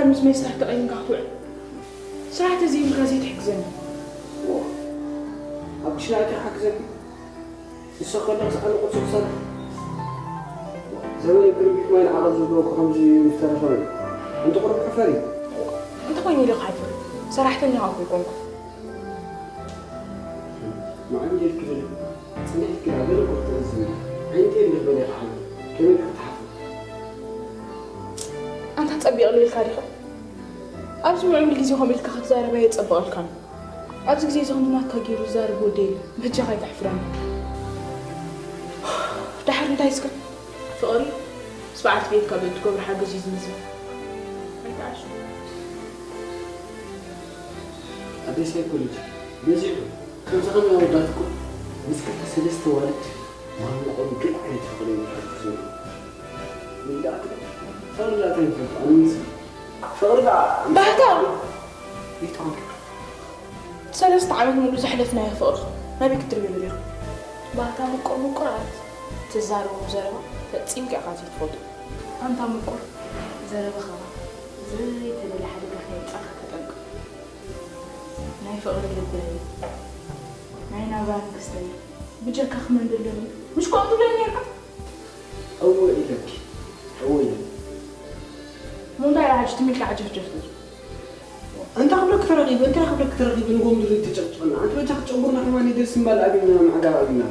ምስ መን ስራሕ ተቐይምካ ክትውዕል? ስራሕ ተዘይብልካ ዘይትሕግዘኒ። ኣብ ክሽነ ኣትያ ክትሓግዘኒ? ንስኻ ከለኻስ ኣነ ቁርሲ ክሰርሕ? ዘበነ ክርቢት ማይ ንዓቐብ ዝብለኩ ከምዚ ምስ ተረኸበኒ። ኣንቲ ቁሩብ ሕፈሪ። እንተኾይኑ ኢለ ክሓፍር። ሰራሕተኛኻ እኮ ኣይኮንኩ። መዓንጀልኪ ዶ ጽኒሕኪ ደኣ ገለ እኮ ክትእዝኒ። ዓይንተይ እንዲኽ በሊኻ ሓይሊ። ከመይ ክትሓፍር? ኣንታ ጸቢቕለይ ኢልካ ዲኻ? ኣብዚ ምዕቡል ግዜ ከምኡ ኢልካ ክትዛረብ ኣየጸብቐልካን። ኣብዚ ግዜ እዚ ከምዚ ናትካ ገይሩ ዝዛረብ ወዲ የለን። በጃኻ ኣይተሕፍረኒ። ደሓር እንታይ እስከ? ፍቕሪ ምስ በዓልቲ ቤትካ በትገብሮ ሓገዝ እዩ ዝምዘን። ኣይትዓሹ። ኣደይ ሳይኮሎጂ በዚሑ። ከምዚ ከመይ ኣወዳት እኮ ምስ ክልተ ሰለስተ ዋልድ ማሚ ቆም ገለ ዓይነት ፍቕሪ እዮም ዝሓልፉ ዘለዉ። ይዳእክ ፍቕሪ ላታ ይፈልጡ። ኣነ ምስ ፍቕሪ ደኣ ባህታ! ይተዋል። ሰለስተ ዓመት ሙሉ ዘሕለፍናዮ ፍቕርኻ ናበይ ክትድርብዮ ዲኻ? ባህታ ምቁር ምቁራት ትዛረቦ ዘረባ ፈጺምካ ኢኻ ዘይትፈልጦ። ኣንታ ምቁር ዘረባኻ ዘይተደልየ ሓደጋ ከየምጽኣካ ተጠንቀቕ። ናይ ፍቕሪ ልበይ፣ ናይ ናብራ ንግስተይ፣ ብጀካኺ መን ደለኒ? ምሽ ከምኡ ትብለኒ ነይርካ? እወ ኢለኪ፣ እወ ኢለኪ። እሞ እንታይ ደኣ ሕጂ ትም ኢልካ ዓጀፍጀፍ ትብል? እንታይ ክብለኪ ተረኺቡ፣ እንታይ ክብለኪ ተረኺቡ፣ ንጎም ድሪ ትጨቅጭቅና። ኣንቲ በጃ ክትጨንጉርና ከማን ደስ እምባል ኣብልና፣ ማዕጋብ ኣብልና።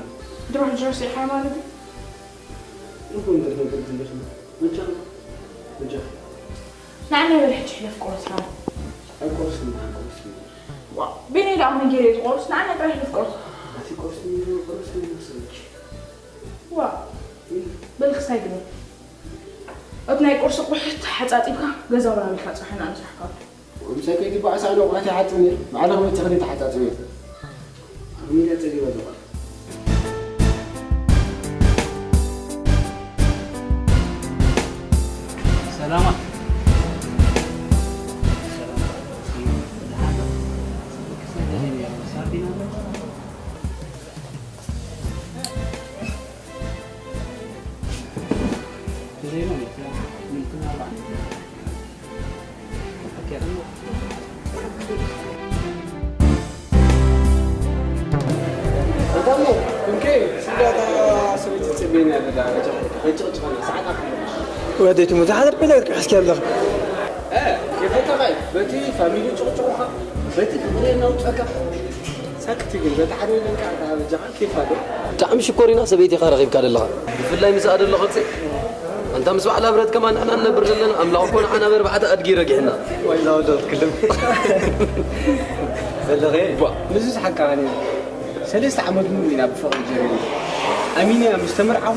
ድሮ ሕጂ ረሲዕካዮ ማለት እዩ? ንጎም ድሪ ነበር ዝለኽና። በጃ፣ በጃ። ንዓና በል ሕጂ ሕለፍ ቆረስና። ኣይቆርስን፣ ኣይቆርስን። ዋ፣ በይነይ ደኣ መን ገይረ ዝቆርስ? ንዓና ጥራይ ሕለፍ ቆርስ። ኣቲ ቆርስ፣ ቆርስ ይመስልኪ? ዋ፣ በል ክሳይ ግበር። እቲ ናይ ቁርሲ ቁሕት ሓጻጺብካ ገዛ ወራቢልካ ጽባሕ ንኣ ምሳሕካ። ምሳይ ከይትበኣስ ኣነ ቁሕት ይሓጽብ ነይሩ። ባዕልኺ መጺኺ ተሓጻጽቢ። ኣብ ሜዳ ጸሊባ ዘውዓል። ሰላማ። ወደይቱ ሙዛሓት ርቢና ይርቅሕስኪ ኣለኹ። እ፣ የፈተኻ እዩ። በቲ ፋሚሊ ጭቕጭቑኻ፣ በቲ ፍቕሪ እናውፀእካ፣ ሳክቲ ግን በቲ ሓደ ኢልካ፣ ኣታ በጃኻ ኬፍ ኣሎ። ብጣዕሚ ሽኮሪና ሰበይቲ ኢኻ ረኺብካ ዘለኻ። ብፍላይ ምስኣ ዘሎ ቅርጺ። ኣንታ ምስ በዓል ኣብረት ከማን ንሕና ንነብር ዘለና፣ ኣምላኽ እኮ ንዓና በርባዕተ ኣድጊ ረጊሕና። ዋይዛ ወደት ክልም። ዘለኸ? ቧ። ምስዚ ሓቃ ነይሩ። ሰለስተ ዓመት ሙሉ ኢና ብፍቕሪ ጀሚርና። ኣሚነያ ምስ ተመርዓኹ፣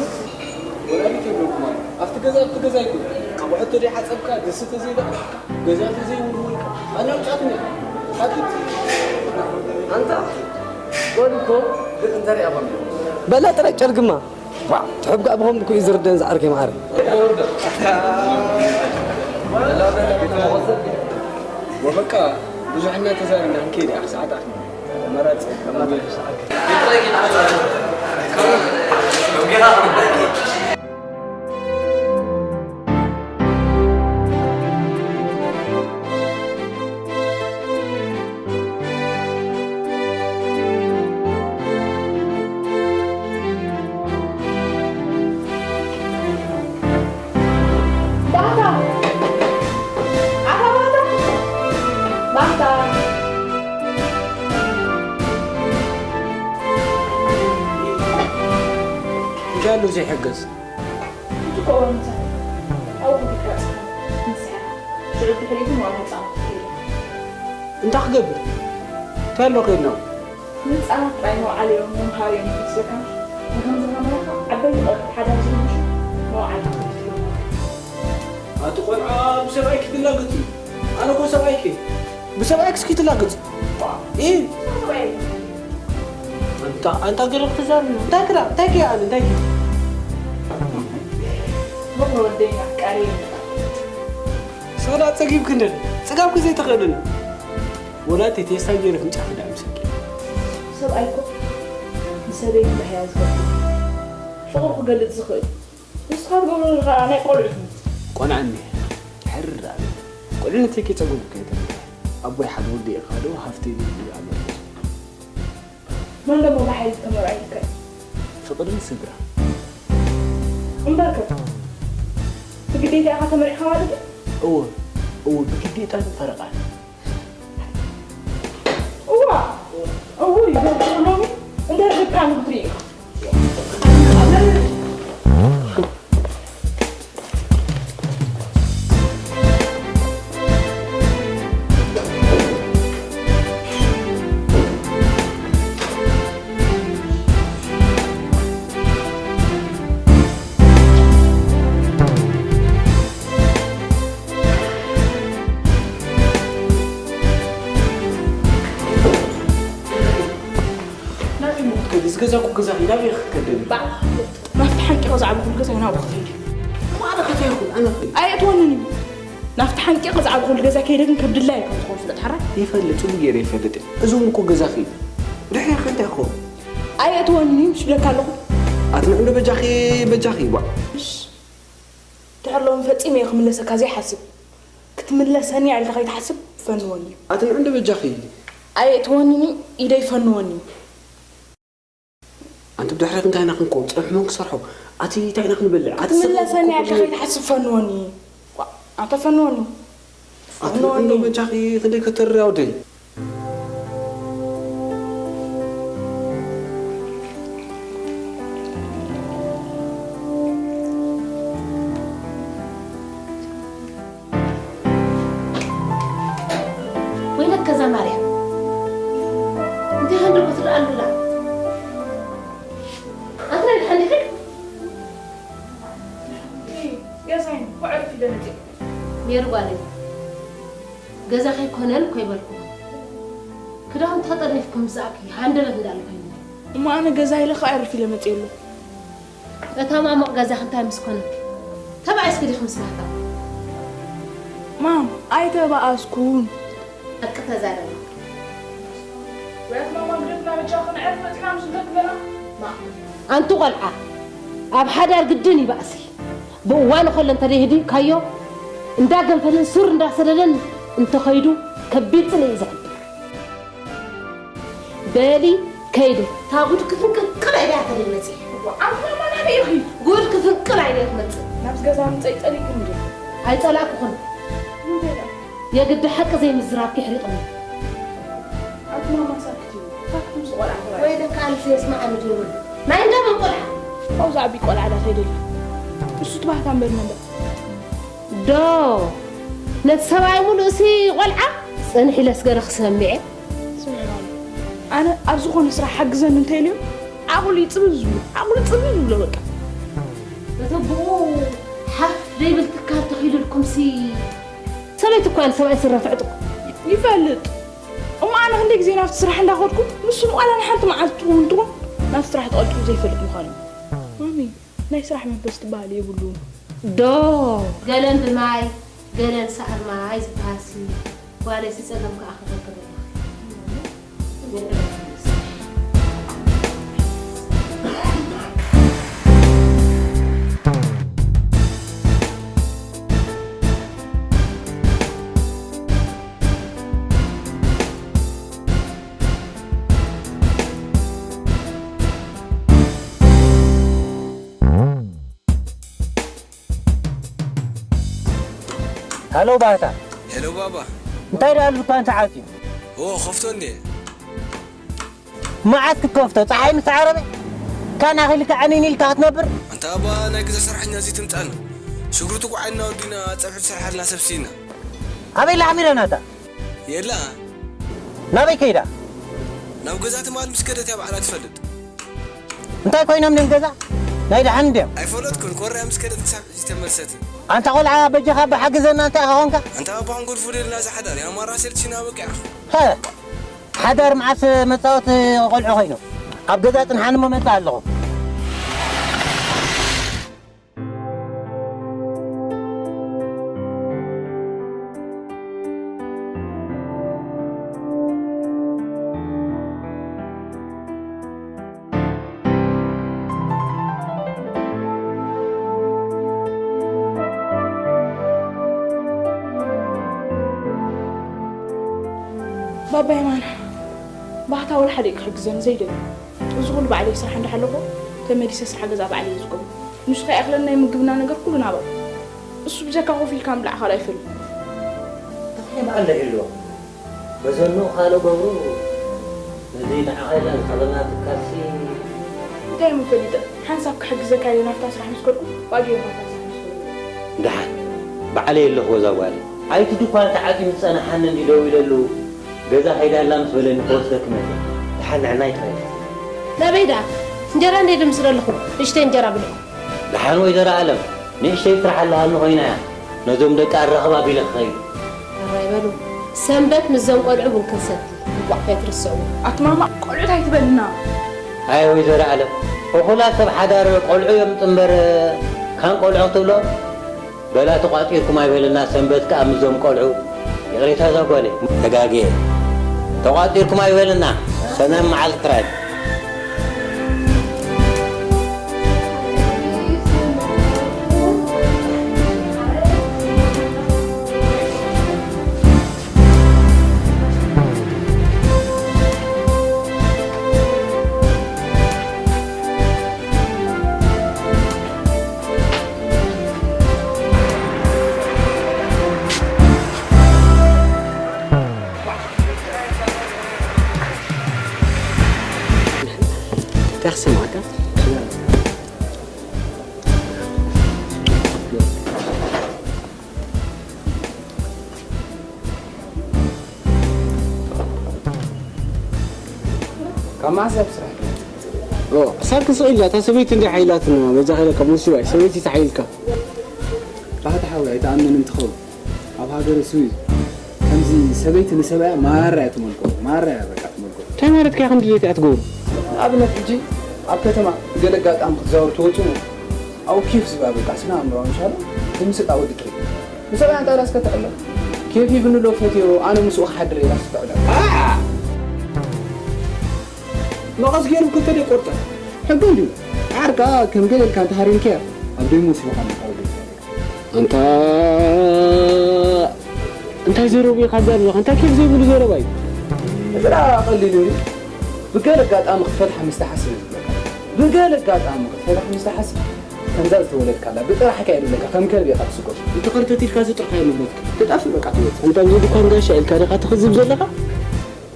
ወላዲት የብለኩም ኣሉ። ኣብቲ ገዛ፣ ኣብቲ ገዛ ይኩን። ኣቑሑ ተዘይሓጸብካ፣ ድስቲ ተዘይደቐስካ፣ ገዛ ተዘይወልወልካ፣ ኣነ ኣውጻእኩኒ። ሓትት። ኣንታ፣ ጓል እኮ ገጽ እንተሪኣ ኾን። በላ ጥራይ ጨርግማ። ዋ፣ ትሕብጋእ ብኸምዚ ኩዩ ዝርደን ዝዓርከይ መዓረ። ወበቃ፣ ብዙሕ እናተዛረብና ክንከይድ እያ፣ ሰዓት ኣኽሊል። መራጺ። ባህታ! ኣታ ባህታ! ባህታ! እንታይ ኣሎ ዘይሕገዝ? እቲ ቆወር ምሳሕ ኣብኡ ክትቀጽ ንስሓ ሽዑ ድሕሪኡ ግን ዋላ ህጻን ክትከይድ። እንታይ ክገብር? እንታይ ኣሎ ከይድና? ንህጻናት ጥራይ መውዓሊ እዮም፣ መምሃሪ እዮም ዝመስለካ። ንኸምዚ ከማኻ ዓበይቲ ቆልዑ ሓዳር ዝህምሹ መውዓሊ ትምህርቲ እዮም። ኣቲ ቆልዓ ብሰብኣይ ክትላገጽ እዩ። ኣነ እኮ ሰብኣይኪ። ብሰብኣይክስ ክትላገጽ? ኢ። ኣንታ፣ ኣንታ ገረብ ትዛረብ። እንታይ ክዳ? እንታይ ክያ? እንታይ ክያ? ምኽሪ ወደይ ኣፍቃሪ። ሰላ ጸጊብክ እንደ ጽጋብክ ዘይተኽእልን። ወላ እቲ ቴስታ ገይረ ፍንጫ ክዳ ምሰኪ። ሰብኣይ እኮ ንሰበይቱ ባህያ ዝገብር። ፍቕሩ ክገልጽ ዝኽእል። ንስኻ ትገብሮ ዘለኻ ናይ ቆልዑት እዩ። ቆንዓኒ፣ ሕር ኣለ። ቆ-፣ ልዕሊ ነተይ ከይጸገምኩ ከይተረፈ ኣቦይ ሓደ ወዲ ኢኻ ዶ ሃፍተይ ዶ ኢሉ ኣሎ። መን ደሞ ብሓይሊ ተመርዖ ኢልካ እዩ? ፍቕርን ስድራ። እምበርከ ብግዴታ ኢኻ ተመሪዕካ ማለት እዩ? እወ፣ እወ፣ ብግዴታን ፈረቓን። እዋ፣ እውይ፣ ሎሚ እንተ ርግብካ ንግሪ ኢኻ። ናበይ እሞ ክትከዲ? እዚ ገዛ እኮ ገዛኺ፣ ናበይ ክትከዲ? ባዕልኻ ፍለጥ። ናብቲ ሓንቂቐ ዝዓበኹሉ ገዛይ ናብኡ ክኸይድ እዩ። እሞ ኣነ ከታይ ይኹን፣ ኣነ ኸይድ። ኣየእትወንን እዩ። ናብቲ ሓንቂቐ ዝዓበኹሉ ገዛይ ከይደ ግን ከም ድላየ ከም ዝኸውን ፍለጥ፣ ሓራይ? ይፈልጥ፣ ጽቡቕ ገይረ ይፈልጥ እየ። እዚ እውን እኮ ገዛኺ እዩ። ድሕሬ ከ እንታይ ክኸውን? ኣየእትወንን እዩ፣ ምሽ ብለካ ኣለኹ። ኣትንዑ እንዶ በጃኺ፣ በጃኺ፣ ዋ። እሽ። ድሕር ሎሚ ፈጺመ እየ ክምለሰካ ዘይሓስብ። ክትምለሰኒ እያ ኢልካ ከይትሓስብ ፈንወኒ እዩ። ኣትንዑ እንዶ በጃኺ። ኣየእትወንን እዩ፣ ኢደይ ፈንወኒ እዩ። ኣንቲ ብድሕረይ እንታይ ኢና ክንከውን? ጸብሒ መን ክሰርሖ? ኣቲ እንታይ ኢና ክንበልዕ? ኣቲ ክትምለሰኒ እያ ኢልካ ከይትሓስብ ፈንወኒ እዩ። ዋ፣ ኣንተ ፈንወኒ። ኣቲ ፈንወኒ። እንዶ በጃኺ ክንደይ ከተርያ ወደይ? ወይለከ እዛ ማርያም፣ እንታይ ሃንደቦ ትረኣ ኣሉላ? ኣንቲ ናይ ድሓን ዲኺ? ገዛይን፣ ኮዕርፍ ኢለ መፅእ። ሜሪ ጓለይ፣ ገዛ ከይኮነን እኮ ይበልኩ። ክዳውንቲ ተጠርኒፍኩም ምስ ኣኪ ሃንደበት እንዳለ ኮይኑ። እሞ ኣነ ገዛ ኢለ ከዕርፍ ኢለ መፅእ ኣሎ። እታ ማሞቕ ገዛኺ እንታይ ምስ ኮነት? ተባኢስኪ ዲኺ ምስ ናታ? ማም፣ ኣይተባኣስኩን። ሓቂ ተዛረቢ። ወያት ማማ ግደፍና፣ በጃ ክንዕርፍ መፂና ምስ ንደክ ገና። ማ-፣ ኣንቲ ቆልዓ፣ ኣብ ሓዳር ግድን ይባእሲ። ብእዋኑ ከሎ እንተደይህድካዮ፣ እንዳገንፈለን ሱር እንዳሰደደን እንተኸይዱ፣ ከቢድ ጽልኢ እዩ ዘሕድር። በሊ ከይዲ። እታ ጉድ ክትንቅልቅል ኣይዳ ተደይ መፂ። ኣማማ ናበይ ኢኺ? ጉድ ክትንቅል ኣይዳ ትመፅእ። ናብዚ ገዛ ምፀይ ፀሊእክን ዶ? ኣይፀላእኩኽን። እንታይ ደኣ? የግዲ ሓቂ ዘይምዝራብኪ ይሕሪቕኒ። ኣቲ ማማ ሳክት እዩ። ሳክት ምስ ቆልዓ ተባሂሉ። ወይ ደካ ኣልፍ የስማዓኒ ድዩ? ናይ እንዳ መን ቆልዓ? ካብዚ ዓቢ ቆልዓ ዳ ከይደሊ። እሱ ትባህታ እምበር ነበር። ዶ ነቲ ሰብኣይ ሙሉእ ሲ ቆልዓ? ጽንሕ ኢለስ ገለ ክሰምዕ እየ። ስምዒ ማሚ፣ ኣነ ኣብ ዝኾነ ስራሕ ሓግዘኒ እንተኢልዮ፣ ዓቑሉ ይጽብብ ዝብሎ፣ ዓቑሉ ጽብብ ዝብሎ በቃ። እቲ ብኡ ሓፍ ዘይብል ትካል ተኺሉልኩምሲ፣ ሰበይቲ እኳ ንሰብኣይ ስረ ትዕጥቑ። ይፈልጥ። እሞ ኣነ ክንደይ ግዜ ናብቲ ስራሕ እንዳኸድኩ፣ ንሱ ዋላ ንሓንቲ መዓልቲ ትኹን ትኹን ናብቲ ስራሕ ተቐልጢፉ ዘይፈልጥ ምዃኑ እዩ። ማሚ፣ ናይ ስራሕ መንፈስ ትበሃል የብሉን። ዶ ገለን ብማይ፣ ገለን ሳዕሪ ማይ ዝበሃልሲ፣ ጓለይሲ ጸገም ከኣ ክረክብ ኣለኺ። ሃሎ ባህታ። ሄሎ ባባ። እንታይ ደኣ ኣሉካ እንተ ዓጽዩ? ኦ፣ ከፍቶ እንዴ? መዓት ክትከፍቶ፣ ጸሓይ ምስ ዓረበ፣ ካን ኣኺልካ ዓኒን ኢልካ ክትነብር? ኣንታ ኣባ፣ ናይ ገዛ ሰራሕተኛ እዚ ትምጻና። ሽጉርቲ ጓዓይና ወዲና፣ ጸብሒ ትሰርሓልና ሰብ ስኢና። ኣበይ ኢላ ሓሚዳ ናታ? የላ። ናበይ ከይዳ? ናብ ገዛ ትማል ምስ ከደት እያ ባዕላ ትፈልጥ። እንታይ ኮይኖም ድም ገዛ? ናይ ደሓን ድዮም? ኣይፈለጥኩን፣ ኮርያ ምስ ከደት ክሳብ ሕጂ ተመልሰትን። ኣንታ ቆልዓ በጃኻ ኣባ ሓግዘና እንታይ ኢኻ ኾንካ? ኣንታ ኣባ ክንጎድፉ ደልና እዚ ሓዳር፣ ያማራ ሰልቺና በቂዓ። ሀ! ሓዳር መዓስ መጻወቲ ቆልዑ ኮይኑ? ኣብ ገዛ ጽንሓኒ እሞ መጻ ኣለኹ። ባባ የማነ፣ ባህታ ወላ ሓደ ክሕግዘኒ ዘይደሊ። እዚ ኩሉ ባዕለይ ስራሕ እንድሓለኹ፣ ተመሊሰ ስራሕ ገዛ ባዕለይ እየ ዝገብሮ። ንሱ ከይኣኽለኒ ናይ ምግብና ነገር ኩሉ ናባይ። እሱ ብጀካ ኮፍ ኢልካ ምብላዕ ካልእ ኣይፈልጥን። እንታይ ማለት ኢሉ? በዘኑ ካልእ ገብሩ፣ ነዚ ንዓኻ ኢላ ዝኸለና ትካልሲ። እንታይ እሞ ፈሊጠ? ሓንሳብ ክሕግዘካ ኢለ ናብታ ስራሕ ምስ ከድኩ፣ ባዶ እየ ናብታ ስራሕ ምስ ከድኩ። ደሓን፣ ባዕለይ ኣለኹ እዛ ጓለይ። ኣይቲ ድኳን ተዓጽዩ ዝጸንሓኒ እንዲ ደው ኢለሉ፣ ገዛ ከይዳ ኣላ ምስ በለኒ ክወስደኪ መጽእ። ደሓን ንዕናይ ጥራይ። ናበይ ደኣ? እንጀራ እንደ ድምስለልኹ፣ ንእሽተይ እንጀራ ብልዑ። ደሓን ወይዘሮ ኣለም፣ ንእሽተይ ስራሕ ኣለሃኒ ኮይና እያ። ነዞም ደቂ ኣራኽብ ኣቢለ ክኸይድ። ሕራይ በሉ። ሰንበት ምስዞም ቆልዑ ቡን ክንሰቲ። እንቋዕ ከይትርስዕዎ። ኣቲ ማማ፣ ቆልዑት ኣይትበልና። ኣየ ወይዘሮ ኣለም፣ እኹላት ሰብ ሓዳር ቆልዑ የምጽ እምበር፣ ካን ቆልዑ ክትብሎ? በላ ተቋጺርኩም ኣይበልና፣ ሰንበት ከኣ ምስዞም ቆልዑ። ይቕሬታ እዛ ጓለይ፣ ተጋግየ። ተቋጺርኩም ኣይበልና፣ ሰናይ መዓልቲ ጥራይ። እንታይ ክሰማዕካ? ካብ መዓስ ኣብ ስራሕ? ኦ፣ ክሳብ ክንስቕ ኢልና፣ እታ ሰበይቲ እንድያ ሓይላትና፣ በዛ ኸይለ ካብ ሙስሊም ኣይ፣ ሰበይቲ ተሓይልካ። ባህታ ሓወይ ኣይትኣምንን እንትኸውን፣ ኣብ ሃገረ ስዊዝ ከምዚ ሰበይቲ ንሰብኣያ ማራ እያ ትመልኮ፣ ማራ እያ በቃ ትመልኮ። እንታይ ማለት ከ ከምዚ ዘይትኣ ትገብሩ? ንኣብነት ሕጂ ኣብ ከተማ ብገለ ኣጋጣሚ ክትዛወሩ ትወፁ፣ ኣብኡ ኬፍ ዝባ በቃ ስነ ኣእምሮኣዊ ምሻሉ ዝምስጥ ኣወዲ ጥሪ። ንሰብኣያ እንታይ ዳስ ከተዕሎ? ኬፍ ይብንሎ ፈትዮ፣ ኣነ ምስኡ ክሓድር እየ ዳስ ተዕሎ። መቐስ ገይሩ ክልተ ደይ ቆርጠ። ሕጊ እንድዩ። ዓርካ ከም ገለ ኢልካ እንተሃሪምካዮ፣ ኣብ ደይ ሙስ ይኾን። ኣንታ እንታይ ዘረቡ ኢኻ ዛረብኻ? እንታይ ኬፍ ዘይብሉ ዘረባ እዩ? እዚ ደኣ ቀሊል እዩ። ብገለ ኣጋጣሚ ክትፈትሓ ምስ ትሓስብ እዩ ዝብለካ። ብገለ ኣጋጣሚ ክትፈትሓ ምስ ትሓስብ፣ ከምዛ ዝተወለድካላ ብጥራሕካ እዩ ዝብለካ፣ ከም ከልቢ ኢኻ ትስጎም። እቲ ኸርተት ኢልካ ዝጥርካዮ ንብረትካ ትጠፍእ በቃ ትወጽእ። ኣንታ ኣብዚ ድኳን ጋሻ ኢልካ ዲኻ ትኽዝብ ዘለኻ?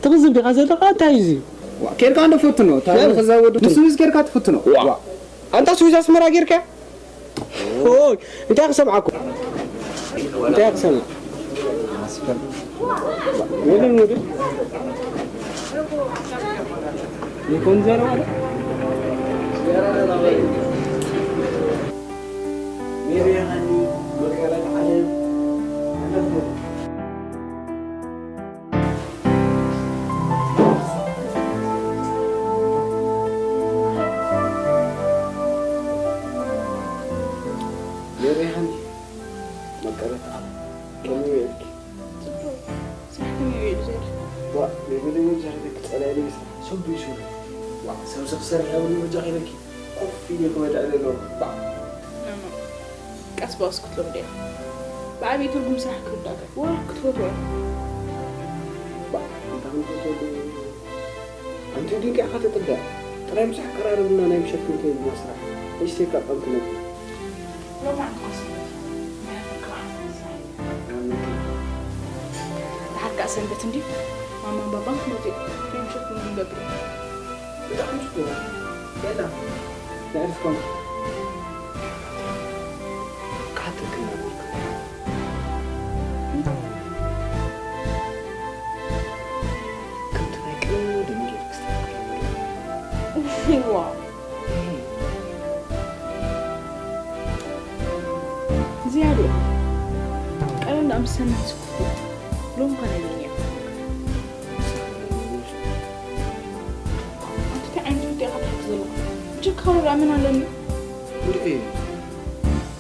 ትኽዝብ ዲኻ ዘለኻ? እንታይ እዩ እዚ? ዋ፣ ኬድካ እንዶ ፈትኖ። እታ ናይ ከዛ ወዲ ምስ ምስ ኬድካ ትፍትኖ። ዋ። ዋ። ኣንታ ስዊዝ ኣስመራ ጌርካ? ኦይ፣ እንታይ ክሰምዓኩም? እንታይ ክሰምዕ? ወልን ወልን። ይኮን ዘረባ ዶ? ሜሪ ሃኒ፣ መቀረት ዓለም፣ ኣለኹ። ሜሪ ሃኒ፣ መቀረት ዓለም፣ ከመይ ውዒልኪ? ጽቡቕ። ስራሕ ከመይ ውዒሉ ዜድ? ዋእ፣ ናይ መደብ ጀርዲክ ጸላኢ ስራሕ። ሰብ ይሱር። ዋእ፣ ሰብ ዝኽሰር ይሃብኒ በጃ ኸይለኪ። ኮፍ ኢለ ክበድዕ ዘሎ። ባዕ። ማማ፣ ቀስ ብቐስ ክትለምዶ ኢኻ። ብዓብዪ ትርጉም ስራሕ ክርዳእካ እዩ። ዋላ ክትፈትዎ ኢኻ። ባዕ፣ እንታይ ክንፈትወሉ? ኣንቲ ድንቂ ኢኻ ተጥዳእ። ጥራይ ምሳሕ ቀራረብና ናይ ምሸት ክንከይድ ኢና ስራሕ። ንእሽተይ ካብ ቀን ክነብር። ሎማዓንቲ ኮስመት ናይ ኣፍሪካ ዋሕዚ ስራሕ እዩ። ኣንቲ። ደሓር ከኣ ሰንበት እንድዩ። ማማን ባባን ክመጹ እዮም። ናይ ምሸት ቡን ክንገብር ኢና። ብጣዕሚ ጽቡቕ። የላ። ንዕርፍ ኮንካ። ክሓተክን ነበርኩ። እንታይ? ከምቲ ናይ ቀደም ጌርክስ ተፈኪሩ ዶ? ዋው። ዝያዳ ቀደም ደኣ ምስ ሰናይ ስኩፍኩፍ፣ ሎም ከ ናይ በይን እያ። ኣንቲ እንታይ ዓይነት ወዲ ኢኻ ትሓት ዘለኻ? ብጀካ ካልእ ደኣ መን ኣለኒ? እንድዒ፣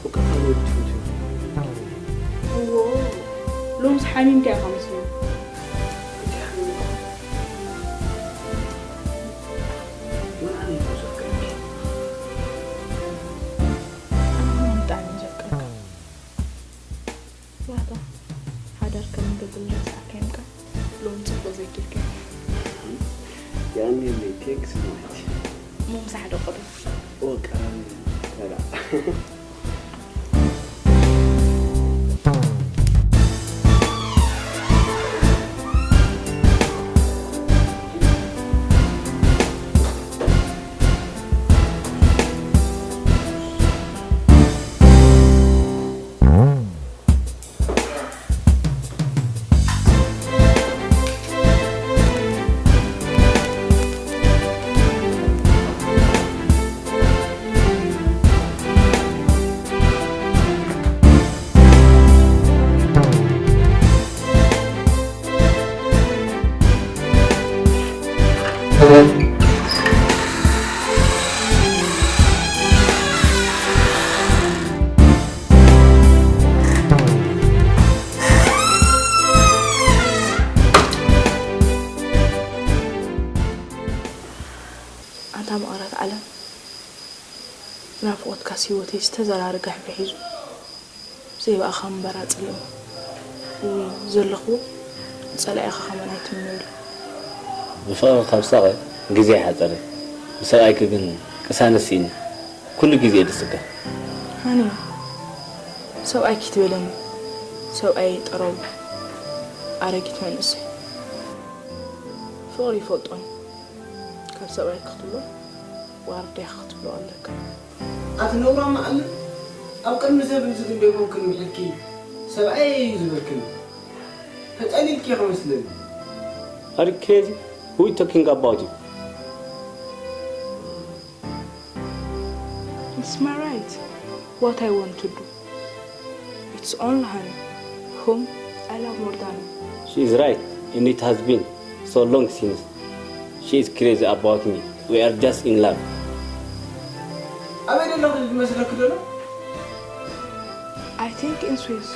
በቃ ካልእ ወዲ ትፈትዮ። እዎ፣ ሎምስ ሓሚምካ ኢኻ መስለኒ። እንታይ ሓሚምካ? ወላ ኣነ እኮ ዘፍቅረኪ። ኣነ ብጣዕሚ ዘፍቅረካ። ዋታ ሓዳር ከም ንገብር ዝረሳዕካዮም ቃል ሎም ጽቡቕ ዘይኬድካ Janne, thanks so much. እሞ ምሳሕ ዶ ቅድም? ኦ፣ ቀራኒ ተራ። ኣንታ መቐረት ዓለም፣ ናፍቖትካስ ህይወተይ ዝተዘራረገ ሕብሪ ሒዙ፣ ዘይብኣኻ ምንባር ኣጸሊእዎ። ውይ፣ ዘለኽዎ ንጸላኢኻ ከማን ኣይትምነየሉ። ብፍቕሪ ካብ ሳቐ ግዜ ኣይሓጸርን። ብሰብኣይኪ ግን ቅሳነት ስኢነ። ኩሉ ግዜ እየ ዝጽገም። ሃኒ፣ ሰብኣይኪ ትበለኒ። ሰብኣይ ጠረው ኣረጊት መንእሰይ። ፍቕሪ ይፈልጦን ካብ ሰብኣይ ክትብሎ ዋርድያ ክትብሎ ኣለካ። ኣቲ ነውራም መዓልም፣ ኣብ ቅድሚ ሰብ ንዝግንዶ ይኮንክን ምሕልኪ፣ ሰብኣይ እዩ ዝበልክን። ተጠሊልኪ ክመስለኒ። Are you crazy? Who you talking about you? It's my right. What I want to do. It's only Hani whom I love more than you. She is right, and it has been so long since she is crazy about me. We are just in love. ኣበይ ደለኹ ዝመስለኪ ደሎ? I think in Swiss.